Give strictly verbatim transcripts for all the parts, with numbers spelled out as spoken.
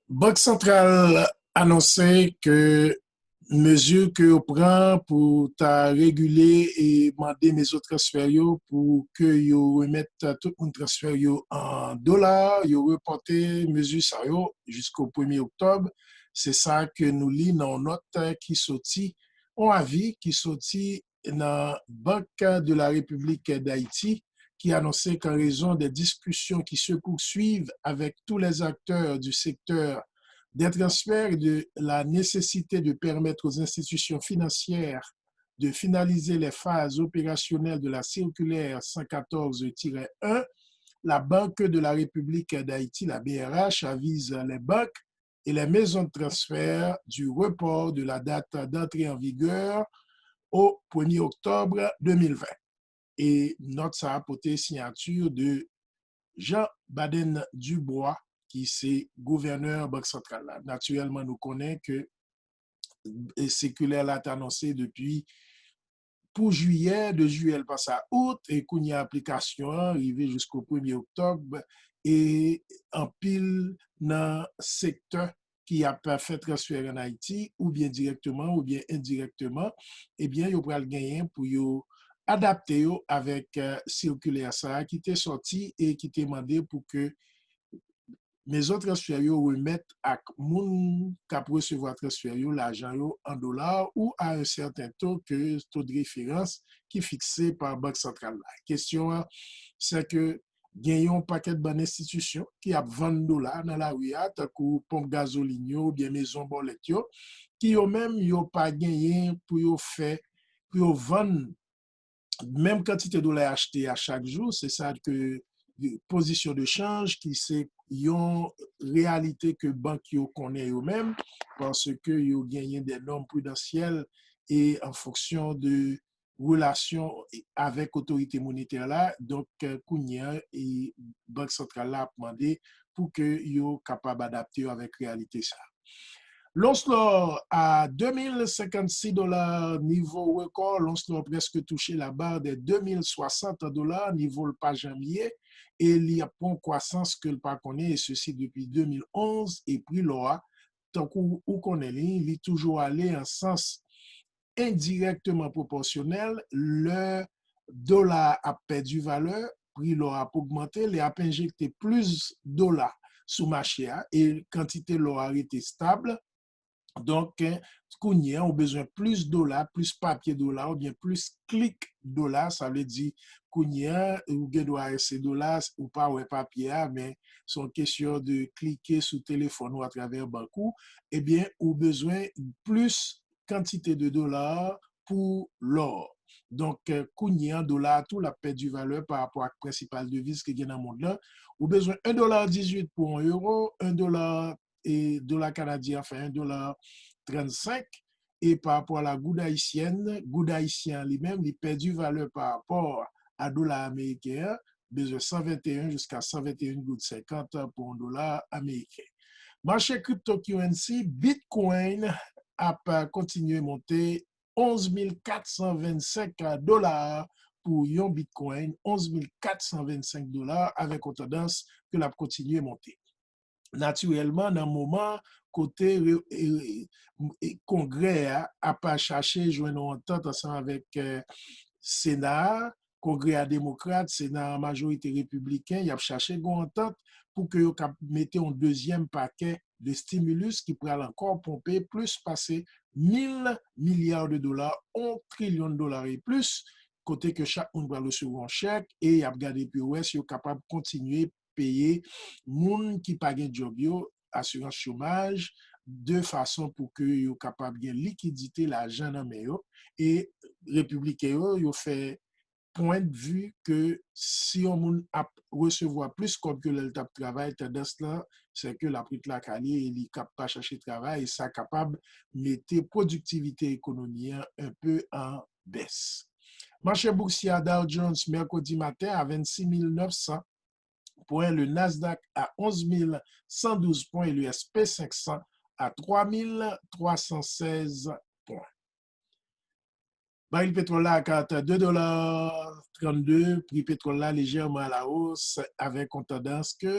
Bank Santral anonse ke mezi ke yo pran pou ta regile e mande mezo transfè yo pou ke yo remèt tout moun transfè yo an dola, yo repòte mezi sa yo jisko premye oktòb. Se sa ke nou li nan yon nòt ki soti, yon avi ki soti nan Banque de la République d'Haïti, qui annonçait qu'en raison des discussions qui se poursuivent avec tous les acteurs du secteur des transferts et de la nécessité de permettre aux institutions financières de finaliser les phases opérationnelles de la circulaire cent quatorze tiret un, la Banque de la République d'Haïti, la B R H, avise les banques et les maisons de transfert du report de la date d'entrée en vigueur au premier octobre deux mille vingt. E nòt sa a pote siyati de Jean Baden Dubois, ki se gouvènè Bank Santral la. Natirèlman, nou konnen ke e, sikilè la te anonse depi pou jiyè, de jiyè l pase a out, e kounye a aplikasyon an rive jisko premye oktòb, e anpil nan sektè ki ap fè transfè ann Ayiti, oubyen dirèkteman, oubyen endirèkteman, ebyen, yo pral genyen pou yo adapte yo avèk, e, sikilè sa a ki te sòti e ki te mande pou ke mezon transfè yo remèt ak moun k ap resevwa transfè yo lajan yo an dola ou a un certain taux ke taux de référence ki fikse pa Bank Santral la. Kesyon an, se ke gen yon pakèt bann enstitisyon ki ap vann dola nan lari a, tankou ponp gazolin yo oubyen mezon bòlèt yo, ki yo menm yo pa genyen pou yo fè, pou yo vann menm kantite dola y achte a chak jou, se sa ke pozisyon de chanj ki se yon reyalite ke bank yo konnen yo menm, paske yo genyen de nòm pridansyèl e an fonksyon de relasyon avèk otorite monetè la. Donk, kounye a, e Bank Santral la ap mande pou ke yo kapab adapte yo avèk reyalite sa a. L'once l'or à deux mille cinquante-six dollars, nivo rekò, l'once l'or prèske touche la barre des deux mille soixante dollars, nivo l pa janm ye, e li ap pran kwasans ke l pa konnen, e sesi depi deux mille onze, e pri lò a, tankou ou konnen li, li toujou ale an sans endirèkteman pwopòsyonèl, lè dola a ap pèdi valè, pri lò a ap ogmante, li ap enjekte plis dola sou mache a, e kantite lò a rete stab. Donk, kounye a, ou bezwen plis dola, plis papye dola, oubyen plis klik dola, sa vle di, kounye a, ou gen dwa envesti dola, ou pa wè papye a, men se yon kesyon de klike sou telefòn ou atravè bank ou, ebyen, ou bezwen plis kantite de dola pou lò. Donk, kounye a, dola a tou, l ap pèdi valè pa rapò ak prensipal deviz ki gen nan mond lan. Ou bezwen un dollar dix-huit pou yon euro, un dollar, e dola kanadyen an fè un dollar trente-cinq, e pa rapò a la goud ayisyèn, goud ayisyen an li menm, li pèdi valè pa rapò a dola ameriken an, bezwen cent vingt et un jiska cent vingt et un goud cinquante pou yon dola ameriken. Mache cryptocurrency, Bitcoin ap kontinye monte, onze mil kat san vennsenk dola pou yon Bitcoin, onze mil kat san vennsenk dola, avèk yon tandans ke l ap kontinye monte. Natirèlman, nan moman kote re- e- e- Kongrè a ap chache jwenn yon antant ansanm avèk, e, Sena a, Kongrè a demokrat, Sena a majorite repibliken, y ap chache gen yon antant pou ke yo kab mete yon dezyèm pakè de stimulus ki pral ankò ponpe plis pase mil milya de dola, yon trilyon dola e plis, kote ke chak moun pral resevwa yon chèk e y ap gade pou yo wè si yo kapab kontinye peye moun ki pa gen djòb yo asirans chomaj, de fason pou ke yo kapab gen likidite, lajan nan men yo. E repibliken yo, yo fè pwennvi ke si yon moun ap resevwa plis kòb ke lè l t ap travay, tandans lan, se ke l ap ret lakay li e li k ap pa chache travay, e sa kapab mete pwodiktivite ekonomi an un peu en baisse. Mache boursye a Dow Jones, mèkredi maten, a vennsis mil nèf san pwen, le Nasdaq a onz mil san douz pwen e le S P senk san a twa mil twa san sèz pwen. Baril petwòl la a kat de dola trannde, pri petwòl la lejèman a la wos, avèk yon tandans ke,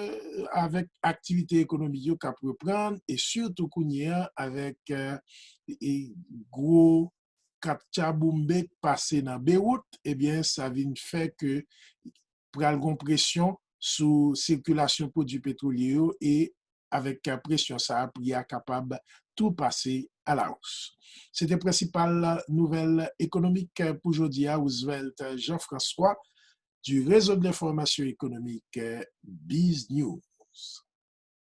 avèk aktivite ekonomik yo k ap reprann, e sitou kounye a avèk, e, e gwo katchaboumbe k pase nan Bewout, ebyen, sa vin fè ke pral gon presyon sou sikilasyon pwodui petwolye yo e avèk presyon sa a, pri a kapab tou pase a la wos. Se te prensipal nouvèl ekonomik pou jodi a, Roosevelt Jean-François du réseau de l'information économique Biz News.